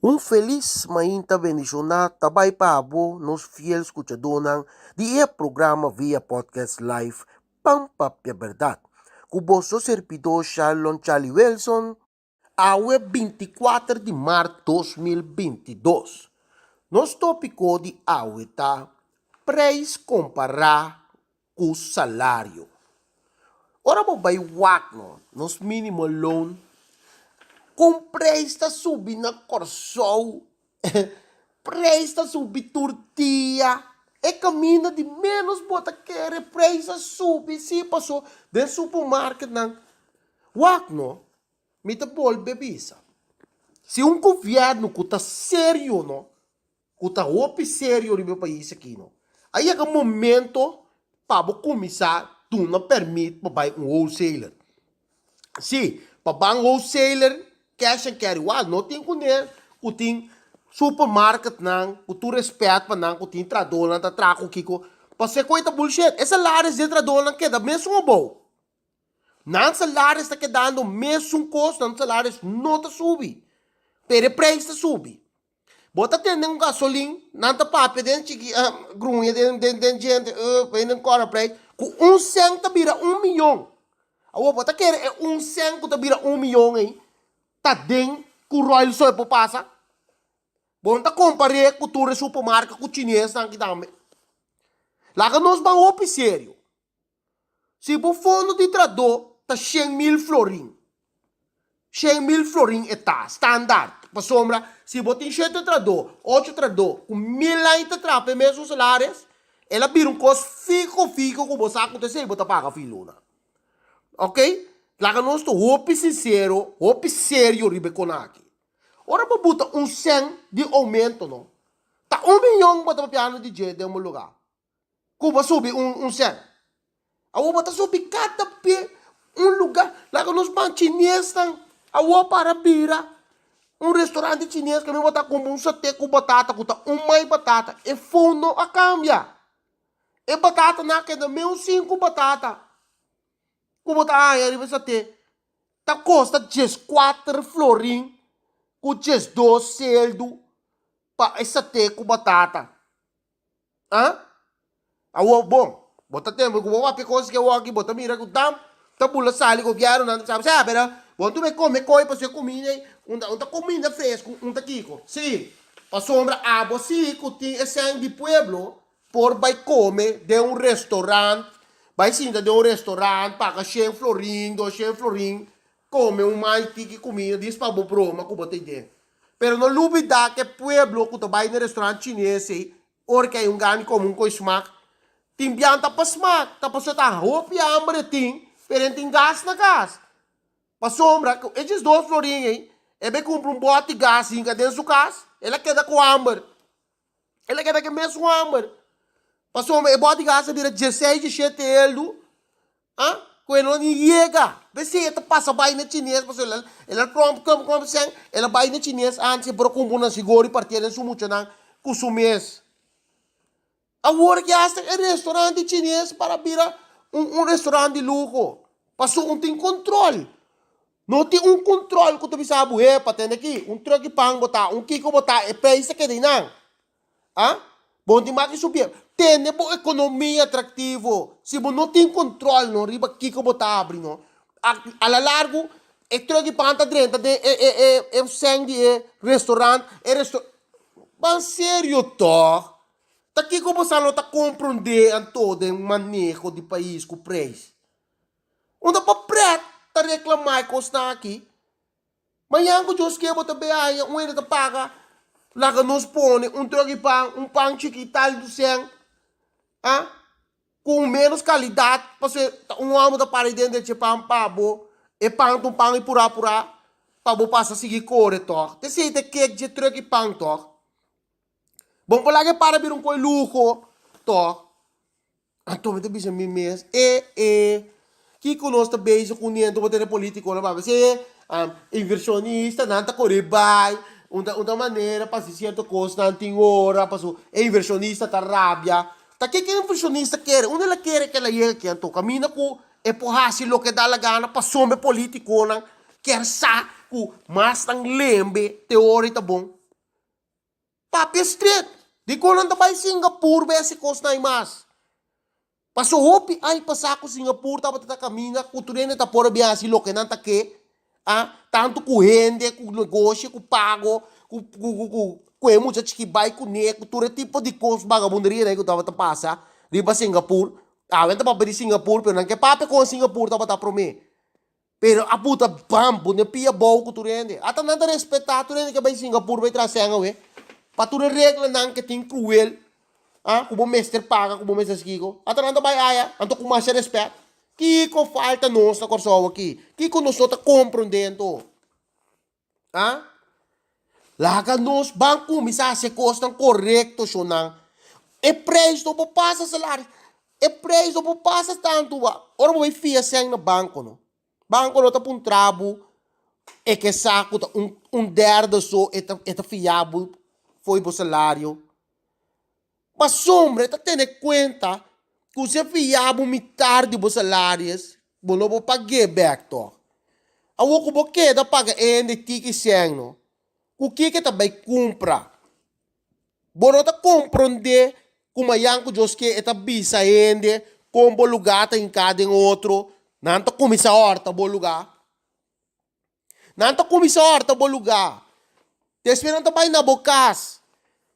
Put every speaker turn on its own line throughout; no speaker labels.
Un felis mainta bendishoná ta bai pa abo nos fiel skuchadónan di e programa via podcast live Pan Papia Bèrdat ku boso serbidó Sharlon Charlie Wilson. Awe 24 di mart 2022. Nos tópiko di awe ta Preis kompará ku salario. Ora bo bai wak no, nos minimo loon, kon preis ta subi na Kòrsou, preis ta subi tur dia, e kaminda di ménos bo ta kere preis a subi si paso den supermarketnan. Wak no, mi ta bolbe bisa, si un gobièrnu ku ta serio no, ku ta hopi serio riba e pais aki no. A yega momento pa bo kuminsá duna pèrmit pa bai un wholesaler. Sí, pa ban wholesaler, cash and carry, wal no tin kuné ku tin supermarketnan, ku tur rèspèt pa nan ku tin trahadónan ta traha ku kiko, pasé ku e ta bullshit. E salaris di e trahadónan keda mesun abou. Nan salaris ta kedando mesun kos, nan salaris no ta subi, pero e preis ta subi. Bo ta tende un gasolin, nan ta papia den chiki, gruña den den den djente, den kòrda prei, ku un sèn ta bira un miyon. Awor bo ta kere e un sèn ku ta bira un miyon ei ta den ku Royal Soy por pasa? Bo no ta kompar'é ku tur e supermarka ku chinesnan aki tambe. Laga nos ban hopi serio. Si bo fondo di tradó ta 100.000 florin, 100.000 florin e ta, standaard. Pasobra si bo tin shete tradó, ocho tradó, ku mil aña ta traha pa e mesun salaris, el a bira un kos fiho fiho ku bo sa ku ta esei bo ta paga fin luna. Ok? Laga nos ta hopi sinsero, hopi serio riba e kona aki. Ora bo buta un sèn di oumento no, ta un miyon bo ta papiando di dje den bo lugá. Ku bo subi un un sèn. Awor bo ta subi kada be un lugá. Laga nos ban chinesnan awor para bira un restaurante chines kaminda bo ta kumpra un sote ku batata ku ta un mai batata. E fondo a kambia. E batatanan a keda meun sinku batata ku bo ta haña riba e sote ta kosta 14 florin ku 12 seldu pa e sote ku batata. Ah? Awor bon, bo ta tempo ku bo papia kos ke awor aki, bo ta mira ku dam ta bula sali gobièrnunan ta bisa, pero bo no tuve kome koi pasobra e kuminda ei un ta un ta kuminda fresku, un ta kiko. Sí, pasobra abo sí ku tin e sèn di pueblo por bai kome den un restorant, bai sinta den un restorant, paga shen florin, doshen florin, kome un mai tiki kuminda dis pa bo broma ku bo ta ei den. Pero no lubida ke pueblo ku ta bai na restaurant chines ei, ora ke hay un gana di kome un koi smak, tin bian ta pa smak, ta pasobra ta hopi hamber e tin, pero e no tin gas na kas. Pasobra ku e 12 florin ei, e bai kumpra un bòt di gas hinka den su kas, el a keda ku hamber. El a keda ku e mesun hamber. Pasobra e bòt di gas a bira dieseis, diesshete eldu, Ah, ku e no ni yega. P'esei e ta pasa bai na chines, pasobra el a el a klomp klomp klomp sèn, el a bai na chines antes e por a kumpra un nasigor i partié den su muchanan ku su mes. Awor ki asta e restaurant di chines para bira un un restaurant di luho, pasobra un tin kontrol. No tin un kontrol ku ta bisa bo, Epa, tende aki, un tròk di pan bo ta, un kiko bo ta, e preis ta keda einan. A Bo no tin mas ki subié. Tene bo ekonomia atraktivo. Si bo no tin kontrol no riba kiko bo ta abri no, a a la largu e tròk di pan ta drenta den e e e e sèn di e restorant, e resto Ban serio tòg. Ta kiko bo sa lo ta komprondé anto den maneho di pais ku preis? Unda pa prèt ta reklamá e kosnan aki? Mañan ku Dios ke bo ta bay haña un hende ta paga laga nos pone un tròk di pan, un pan chikí tal du sèn, ah, ku un ménos kalidat pasobra ta un hòmber ta para den dje pan pa bo, e pan ta un pan di purá purá pa bo pasa sigui kore tòg. T'esei ta kek dje tròk di pan tòg. Bo no por laga e para bira un koi luho tòg. Anto mi ta bisa mi mes, e e, kiko nos ta bezig ku niente bo tene politikonan papia? Si invershonistanan ta kore bai, un ta un ta manera pa hasi sierto kosnan tin ora pasobra e invershonista ta rabia. Ta ke ke invershonista kere? Unda el a kere ku el a yega aki anto? Kaminda ku e por hasi loke da la gana pasobra e politikonan kier sa ku mas nan lembe te ora i ta bon. Papia stret. Dikon nan ta bai Singapur bai hasi kosnan ei mas? Paso hopi aña pasá ku Singapur tabata ta kaminda ku tur hende ta por a bin hasi loke nan ta ke, a, tantu ku hende, ku negoshi, ku pago, ku ku ku ku ku e mucha chikí bai kuné, ku tur e tipo di kos bagabunderia ku tabata pasa riba Singapur. Awe nan ta papia di Singapur pero nan ke papia kon Singapur tabata promé. Pero a buta bam, pone pia abou ku tur hende. Ata nan ta respetá tur hende ke bai Singapur bai traha sèn awe. Pa tur e reglanan ke tin kruel, ah, ku bo mester paga, ku bo mester kiko. Ata nan ta bai aya, anto ku masha rèspèt. Kiko falta nos na Kòrsou aki? Kiko nos no ta komprondé anto? Ah? Laga nos ban kuminsá hasi e kosnan korekto, shonnan. E preis no por pasa salaris. E preis no por pasa tantu. Ora bo bai fia sèn na banko no, banko no ta puntra bo e ke sa ku ta un un derde so e ta e ta fia bo fo'i bo salario. Pasobra e ta tene kuenta ku si e fia bo mitar di bo salaris, bo no por pag'é bèk tòg. Awor ku bo keda paga e hende tiki sèn no, ku kiko e ta bai kumpra? Bo no ta komprondé ku mayan ku Dios ke e ta bisa hende kon bo lugá ta hinká den otro, nan ta kuminsá hòrta bo lugá. Nan ta kuminsá hòrta bo lugá. Despues nan ta bai na bo kas.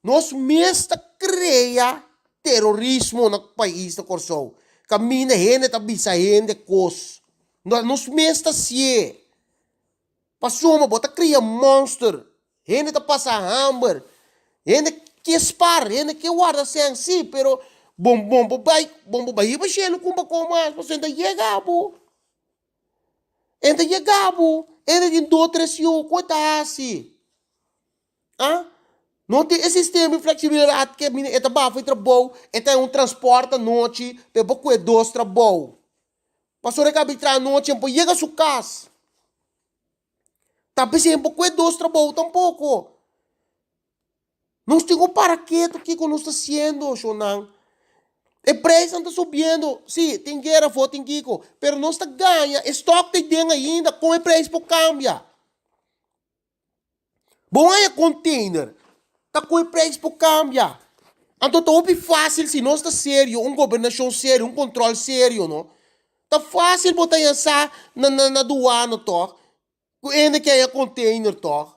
Nos mes ta krea terorismo na pais na Kòrsou. Kaminda hende ta bisa hende kos. Nos mes ta hasié. Pasobra bo ta kria mònster. Hende ta pasa hamber. Hende ke spar, hende ke warda sèn, sí, pero bo bo por bai, bo por bai riba shelu kumpa kome mas, pasobra e ta yega bo. E ta yega bo, e ta tin dos tres yu, ku e ta hasi? Ah? No tin e sistema di fleksibilidat ke e ta bafa e trabou, e ta un transpòrt anochi pa e por kue dos trabou. Pasobra e kabi traha anochi e por yega su kas. Ta p'esei e por kue dos trabou tampoko. Nos tin ku para ketu kiko nos ta hasiendo, shonnan. E preisnan ta subiendo, sí, tin guera afó, tin kiko, pero nos ta gaña, e stòk ta den ainda, kon e preis por kambia? Bo haña container, ta kon e preis por kambia? Anto ta hopi fásil si nos ta serio, un gobernashon serio, un kontròl serio, no? Ta fásil bo ta haña sa na na duana tòg, Ku hende ke haña container tòg?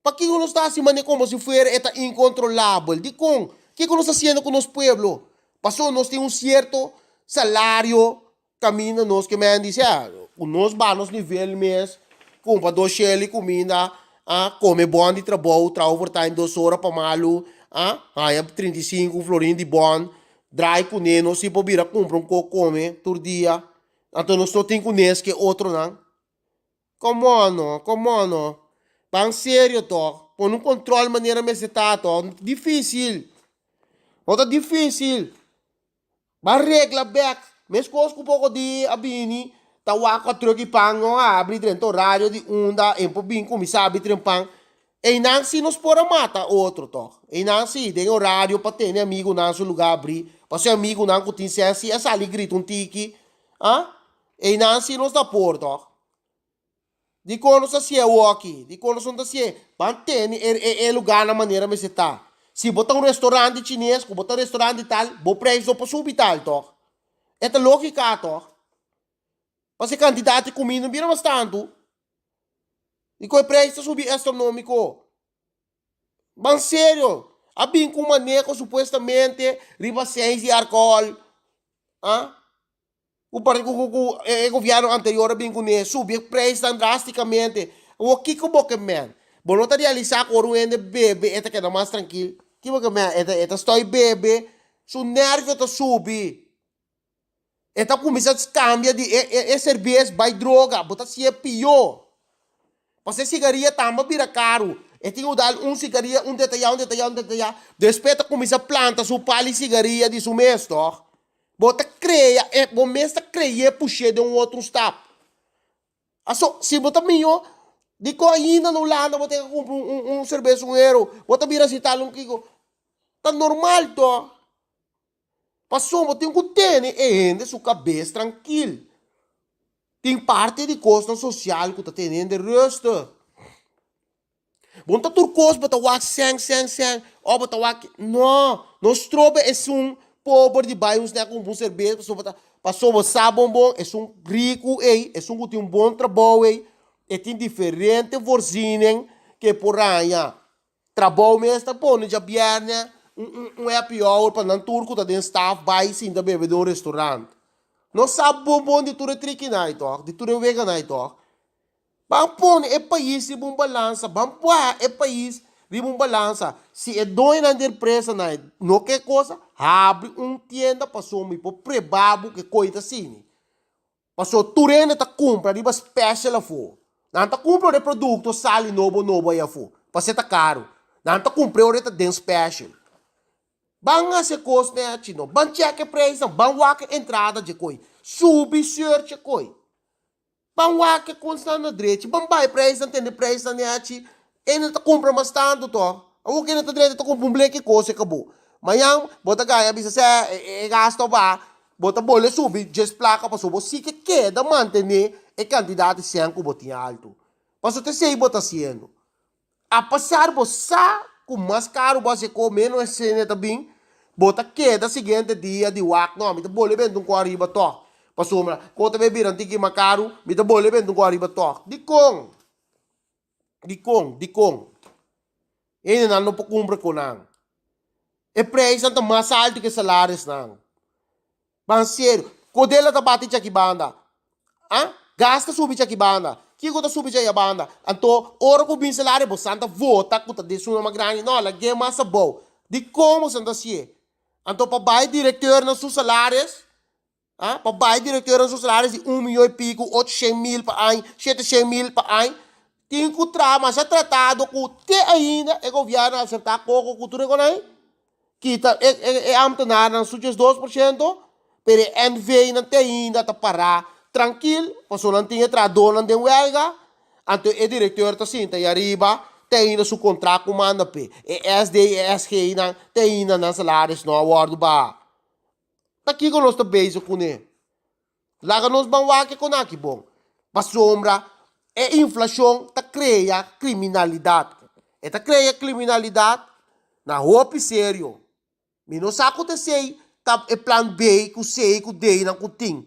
Pakiko nos ta hasi manera komo si fuera e ta inkontrolabel? Dikon? Kiko nos ta hasiendo ku nos pueblo? Pasobra nos tin un sierto salario kaminda nos ke men di sea ku nos baha nos nivel mes, kumpra dos shel di kuminda, a kome bon di trabou, traha overtime dos ora pa malu, a haña 35 florin di bon, draai kuné nos si por bira kumpra un kos kome tur dia. Anto nos no tin kunes ke otronan. Come on no, come on no. Ban serio toch. Pone un control manera mester ta toch. No ta dificil. No ta dificil. Ban regla bek. Mescos cu poco di a bini ta wak cu a truck di pan no a habri drenta horario di unda en por bin cuminsa habri tren pan. Eynan si nos por a mata otro toch. Eynan si den horario pa tene amigunan su lugar abri. Pasobra amigunan cu tin sense si a sali grita un tiki. Ah? Einan si nos ta por tòg. Dikon nos ta hasié awoki? Dikon nos no ta hasié? Ban tene e e e lugarnan manera mester ta. Si bo ta un restaurante chines ku bo ta un restaurante tal, bo preis no por subi tal tòg. E ta lógika tòg. Pasobra e kantidat di kuminda no bira mas tantu. Dikon e preis ta subi astronómiko? Ban serio. A bin ku un maneho supuestamente riba seis di alkohòl. Ah? Ku parti ku ku e gobièrnu anterior a bin kuné, subi e preisnan drástikamente. Awor kiko bo ke men? Bo no ta realisá ku ora un hende bebe e ta keda mas trankil? Ki bo ke men? E ta e ta stòi bebe, su nèrvio ta subi. E ta kuminsá kambia di e e e serbes bai droga, bo ta si'e pió. Pasobra e sigaria tambe a bira karu. E tin ku dal un sigaria, un detayá, un detayá, un detayá. Despues e ta kuminsá planta su pal di sigaria di su mes, tòg? Bo ta krea e, bo mes ta krey'é push'é den un otro stap. Aso, si bo ta mihó, dikon ainda na Hulanda bo ten ke kumpra un un un serbes un euro? Bo ta bira si tal un kiko. Ta normal tòg. Pasobra bo tin ku tene e hende su kabes trankil. Tin parti di kosnan sosial ku ta tene hende rustig. Bon ta tur kos bo ta wak sèn sèn sèn. Òf bo ta wak, no, no strobe esun pober di bai un snèk kumpra un serbes pasobra bo ta, pasobra bo sa bon bon esun riku ei, esun ku tin un bon trabou ei, e tin diferente voorziening ke por haña. Trabou mes ta pone djabièrnè un un happy hour pa nan tur ku ta den staf bai sinta bebe den un restaurant. No sa bon bon di tur e trikinan ei tòg, di tur e weganan ei tòg. Ban pone e pais riba un balansa, ban baha e pais riba un balansa. Si e doñonan di empresanan no ke cosa, habri un tienda pasobra mi por preba bo ke koe ta asini. Pasobra tur hende ta kumpra riba special afó. Nan ta kumpra ora e produkto sali nobo nobo ei afó, pasobra e ta karu. Nan ta kumpr'é ora e ta den special. Ban hasi e kos nechi no, ban chèk e preisnan, ban wak e entrada dje koi, subi search e koi. Ban wak e kosnan na drechi, ban bai preisnan, tende preisnan nechi, hende ta kumpra mas tantu tòg. Awor ku hende ta drenta ta kumpra un bleki kos e kabó. Mañan bo ta gana bisa sè e gasto ba, bo ta bolbe subi djes plaka pasobra bo si ke keda mantené e kantidat di sèn ku bo tin altu. Pasobra ta esei bo ta hasiendo. Apesar bo sa ku mas karu bo hasi ko ménos esene ta bin, bo ta keda siguiente dia di wak, no, mi ta bolbe benta un kos ariba tòg. Pasobra ku ta bay bira un tiki mas karu, mi ta bolbe benta un kos ariba tòg. Dikon? Dikon? Dikon? Hendenan no por kumpra ku nan. E preisnan ta mas altu ku e salarisnan. Ban serio. Kodela ta bati djaki banda. Ah? Gas ta subi djaki banda. Kiko ta subi djaya banda? Anto, ora ku bin salario, bosan ta vota ku ta den suma mas grandi. No, lag'é mas abou. Dikon bosan ta hasié? Anto pa bai direkteurnan su salaris, ah, pa bai direkteurnan su salaris di un miyon i piku, 800.000 pa aña, 700.000 pa aña, tin ku traha masha tratado ku te ainda e gobièrnu a aseptá koko ku tur e konai. Kita e ambtenarnan su 12%, pero e NV-nan te ainda ta pará trankil, pasobra nan tin e trahadónan den wèlga, anto e direkteur ta sinta ei ariba, te ainda su kontrakt ku manda p'e. E SD i e SG-nan te ainda nan salaris no a wòrdu baha. Ta kiko nos ta bezig kuné? Laga nos ban wak e konaki bon. Pasobra e inflashon ta krea kriminalidat. E ta krea kriminalidat na hopi serio. Mi no sa ku ta esei ta e plan B ku C ku D nan ku tin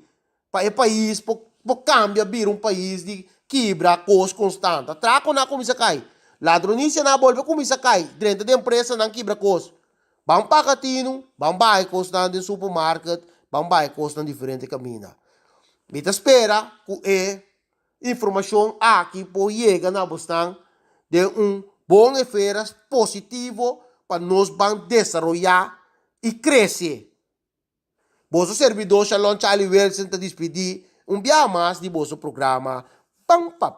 pa e pais por por kambia bira un pais di kibra kos konstant. Atrakonan a kuminsá kai. Ladronisianan a bolbe kuminsá kai. Drenta den empresanan kibra kos. Ban paga tinu, ban bai kosnan den supermarket, ban bai kosnan diferente kaminda. Mi ta spera ku e informashon aki por yega na bosnan den un bon esfera positivo pa nos ban desaroyá i krese. Boso servidor Shalom Charlie Wilson ta dispidí un biaha mas di boso programa Ban Papia.